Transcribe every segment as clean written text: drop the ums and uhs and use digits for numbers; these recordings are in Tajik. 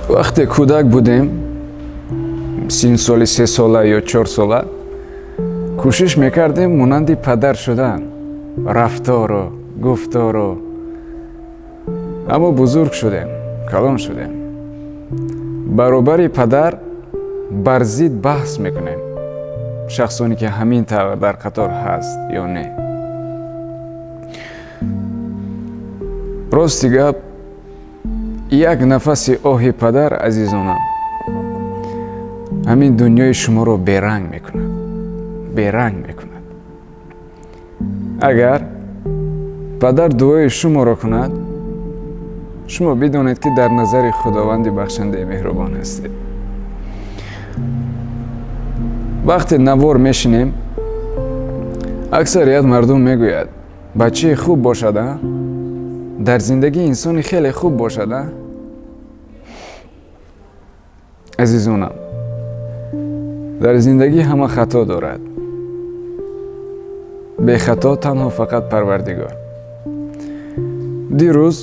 Вақте кӯдак будем, синну соли 3 сола ё 4 сола, кӯшиш мекардем монанди падар шудан, рафтору гуфтору. Аммо бузург шудем, калон шудем, баробари падар бар зид баҳс мекунем, шахсоне ки ҳамин тавр дар қатор ҳаст ё не. Рости гап, як нафаси оҳи падар, азизонам, ҳамин дунёи шуморо беранг мекунад, беранг мекунад. Агар падар дуои шуморо кунад, шумо бидонед, ки дар назари Худованди бахшандаи меҳрубон ҳастед. Вақте навор мешинем, аксарият мардум мегӯяд: «Бачаи хуб бошад, а дар зиндагӣ инсони хеле хуб бошад, а». Азизонам, дар зиндагӣ ҳама хато дорад, бехато танҳо фақат Парвардигор. Дирӯз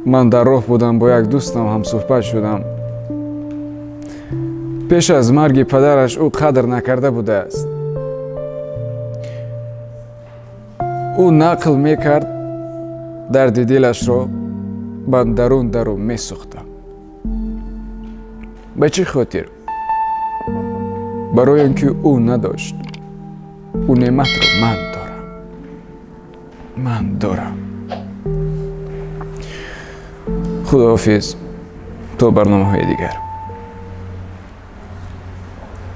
ман дар роҳ будам, бо як дӯстам ҳамсӯҳбат шудам. Пеш аз марги падараш ӯ қадр накарда будааст. Ӯ нақл мекард дарди дилашро: «Ман дарун дарун месӯхтам». Ба чӣ хотир? Барои он ки ӯ надошт. Ӯ неъматро ман дорам, ман дорам. Худоҳофиз, то барномаҳои дигар.